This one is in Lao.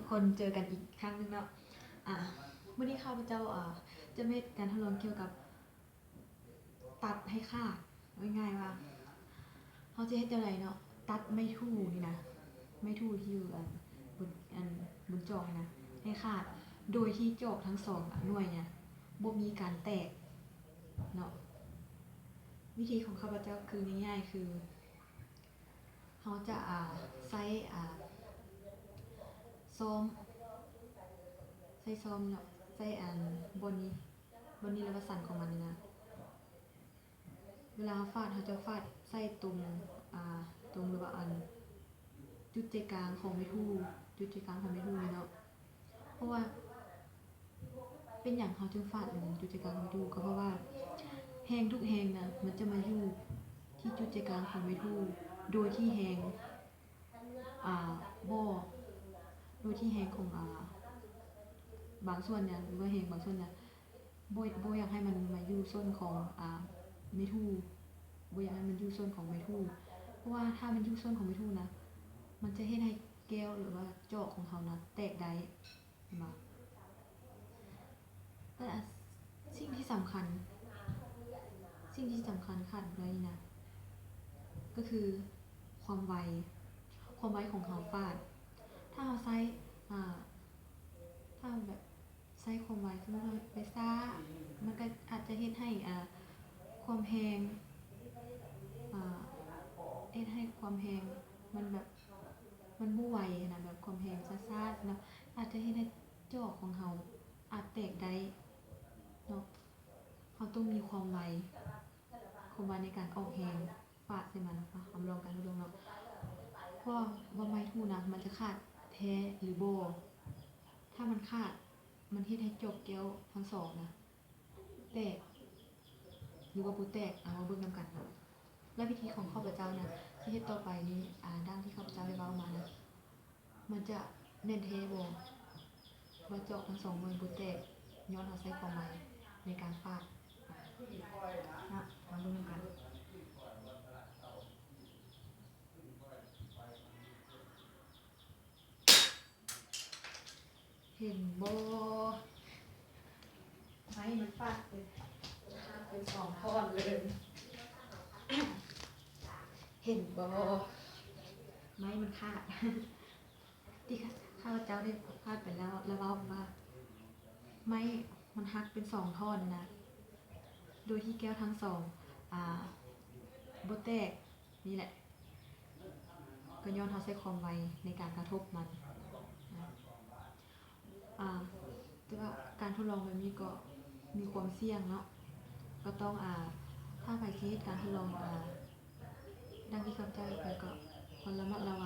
ຄົນເຈີກັນອີກຄັ້ງໜຶ່ງເນາະ. ອາ ມື້ນີ້ຂ້າພະເຈົ້າ ອາ ຈະມາເຮັດການທົດລອງກ່ຽວກັບຕັດໃຫ້ຂາດ. ເວົ້າງ່າຍໆວ່າ ເຮົາຈະເຮັດຈັ່ງໃດເນາະ ຕັດໄມ້ທູ່ນີ້ນະ ໄມ້ທູ່ທີ່ຢູ່ ອັນ ບົນ ອັນ ບົນຈອກຫັ້ນນະ ໃຫ້ຂາດ ໂດຍທີ່ຈອກທັງສອງໜ່ວຍນະ ບໍ່ມີການແຕກເນາະ. ວິທີຂອງຂ້າພະເຈົ້າຄືງ່າຍໆ ຄື ເຮົາຈະ ອາ ໃຊ້ ອາ ຊ້ອມ ໃຊ້ຊ້ອມເນາະ ໃຊ້ ອັນ ບ່ອນນີ້ ບ່ອນນີ້ລະວ່າສັນຂອງມັນນີ້ນະ. ເວລາເຮົາຟາດ ເຮົາຈະຟາດໃສ່ຕົງ ອາ ຕົງ ຫຼືວ່າ ອັນ ຈຸດໃຈກາງຂອງໄມ້ທູ່ ຈຸດໃຈກາງຂອງໄມ້ທູ່ນີ້ເນາະ. ເພາະວ່າ ເປັນຫຍັງເຮົາຈຶ່ງຟາດລົງຈຸດໃຈກາງຂອງໄມ້ທູ່? ກໍເພາະວ່າແຮງທຸກແຮງນະ ມັນຈະມາຢູ່ທີ່ຈຸດໃຈກາງຂອງໄມ້ທູ່ ໂດຍທີ່ແຮງ ອາ ບໍ່ ໂດຍທີ່ແຮງຂອງ ອາ ບາງສ່ວນນະ ຫຼືວ່າແຮງບາງສ່ວນນະ ບໍ່ ບໍ່ຢາກໃຫ້ມັນມາຢູ່ສົ້ນຂອງ ອາ ໄມ້ທູ່ ບໍ່ຢາກໃຫ້ມັນຢູ່ສົ້ນຂອງໄມ້ທູ່. ເພາະວ່າຖ້າມັນຢູ່ສົ້ນຂອງໄມ້ທູ່ນະ ມັນຈະເຮັດໃຫ້ແກ້ວ ຫຼືວ່າຈອກຂອງເຮົານະ ແຕກໄດ້. ເຫັນບໍ່? ແຕ່ສິ່ງທີ່ສຳຄັນ ສິ່ງທີ່ສຳຄັນຂາດບໍ່ໄດ້ນີ້ນະ ກໍຄືຄວາມໄວ ຄວາມໄວຂອງເຮົາຟາດ. ຖ້າເຮົາໃຊ້ ອາ ຖ້າເຮົາແບບໃຊ້ຄວາມໄວ ສົມມຸດເຮົາໄປຊ້າ ມັນກໍອາດຈະເຮັດໃຫ້ ອາ ຄວາມແຮງ ອາ ເຮັດໃຫ້ຄວາມແຮງມັນແບບ ມັນບໍ່ໄວຫັ້ນນະ ແບບຄວາມແຮງຊ້າໆເນາະ ອາດຈະເຮັດໃຫ້ຈອກຂອງເຮົາອາດແຕກໄດ້ເນາະ. ເຮົາຕ້ອງມີຄວາມໄວ ຄວາມໄວໃນການອອກແຮງຟາດໃສ່ມັນ. ເຮົາມາລອງກັນເບິ່ງເນາະ ເພາະວ່າໄມ້ທູ່ນະ ມັນຈະຂາດແທ້ຫຼືບໍ່. ຖ້າມັນຂາດ ມັນເຮັດໃຫ້ຈອກແກ້ວທັງສອງນະ ແຕກ ຫຼືວ່າບໍ່ແຕກ ເອົາມາເບິ່ງນຳກັນເນາະ. ແລະ ວິທີຂອງຂ້າພະເຈົ້ານະ ທີ່ເຮັດຕໍ່ໄປນີ້ ອາ ດັ່ງທີ່ຂ້າພະເຈົ້າໄດ້ເວົ້າມານະ ມັນຈະແມ່ນແທ້ບໍ່ ວ່າຈອກທັງສອງໜ່ວຍບໍ່ແຕກ ຍ້ອນເຮົາໃຊ້ຄວາມໄວໃນການຟາດນະ. ມາເບິ່ງນຳກັນ. ເຫັນບໍ່? ໄມ້ມັນຟາດເປັນ ເປັນສອງທ່ອນເລີຍ. ເຫັນບໍ່? ໄມ້ມັນຂາດ ທີ່ຂ້າພະເຈົ້າໄດ້ພາດໄປແລ້ວ ແລ້ວເວົ້າວ່າ ໄມ້ມັນຫັກເປັນສອງທ່ອນນະ ໂດຍທີ່ແກ້ວທັງສອງ ອາ ບໍ່ແຕກ. ນີ້ແຫຼະ ກໍຍ້ອນເຮົາໃຊ້ຄວາມໄວໃນການກະທົບມັນນະ. ອາ ແຕ່ວ່າການທົດລອງແບບນີ້ກໍມີຄວາມສ່ຽງເນາະ ກໍຕ້ອງ ອາ ຖ້າໃຜຊິເຮັດການທົດລອງ ອາ ດັ່ງທີ່ຂ້າພະເຈົ້າເຮັດໄປ ກໍຄວນລະມັດລະວັງ